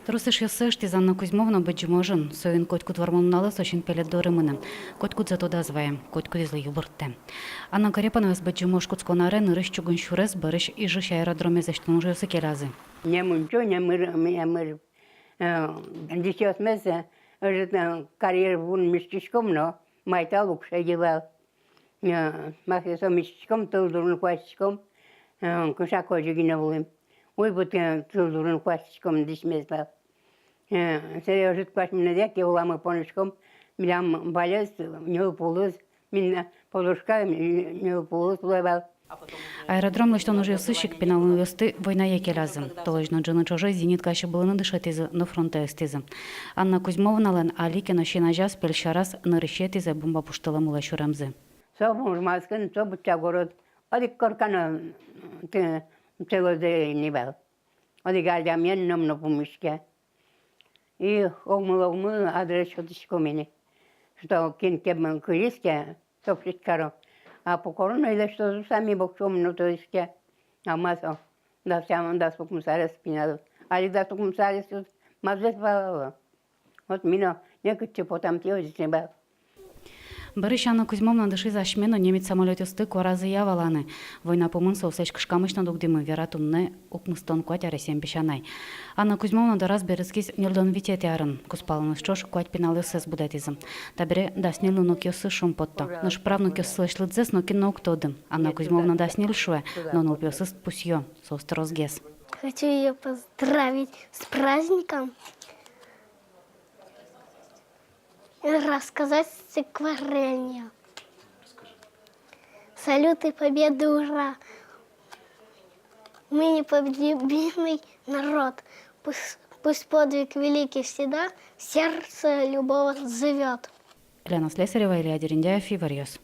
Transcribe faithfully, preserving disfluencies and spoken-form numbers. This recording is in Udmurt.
Трос эшъёссэ ыштӥз Анна Кузьмовна Быдӟым ожын. Соин котькуд вормон нуналэ со синпелет доры мынэ. Котькудзэ тодаз вае, котькудӥзлы йыбырттэ. Анна Корепановаез Быдӟым ож кутскон аре нырысь чугун сюрес бӧрысь Ижысь аэродромез лэсьтон ужъёсы келязы. Не мунчо, не мыр, не мыр. Э, дӥсьёсмес, э, ӧжыт, э, карьер вуын миськиськом но, майтал укшеги вал. Э, мар ке со миськиськом, тыл дурын куасьтӥськом, э, кыӵе ке озьы гинэ улӥм. Уйбыт, э, тыл дурын куасьтӥськом дӥсьмес вал. Э, собере ӧжыт куасьмынэз яке уламы поныськом, милям валез, ньылпулыз, мин-, подушка, м-, ньылпулыз луэ вал. Аэродром лэсьтон ужъёсысь ик пиналъёсты войнае келязы. Толэзь но ӝыны ӵоже зенитка сьыбылыны дышетӥзы но фронтэ ыстӥзы. Анна Кузьмовналэн али ке но син азяз, пель сьӧраз, нырысетӥзэ бомба пуштылэм улэ сюремзы. Со Мурманскын, со Бутчагород, одӥг корка но, м, т-, целодеи ни вал. Одӥг адямиен ном но пумиське. И огмылы-огмылы адрес сётӥськом ини. Что кин ке мон кылиз ке, сообщить каро. А похоронной лэсьтозы, сами боксём но тодӥське. А ма со, дас тямыс, дас укмыс арес пиналъёс. Али дас укмыс аресъёс мазэс валало. Вот ми но некытчы потам, тӥ озьы ик ни вал. Бӧрысь Анна Кузьмовна дышиз асьме но немец самолётъёсты куаразыя валаны. Война пумын соослэсь кышкамысь но дугдӥмы, вера туннэ укмыстон куать аресъем песянай. Анна Кузьмовна дораз берытскиз ньыльдон витетӥ арын. Кузпалыныз ӵош куать пиналъёссэс будэтӥзы. Табере дас ньыль унокъёсыз шумпотто. Нош правнукъёслэсь лыдзэс нокин но уг тоды. Анна Кузьмовна дас ньыль шуэ, но нылпиосыз пусъё, соос тросгес. Хочу её поздравить с праздником и рассказать стихотворение. Салюты Победы, ура! Мы непобедимый народ. Пусть, пусть подвиг великий всегда в сердце любого живёт. Лена Слесарева, Илья Дерендяев, «Иворъёс».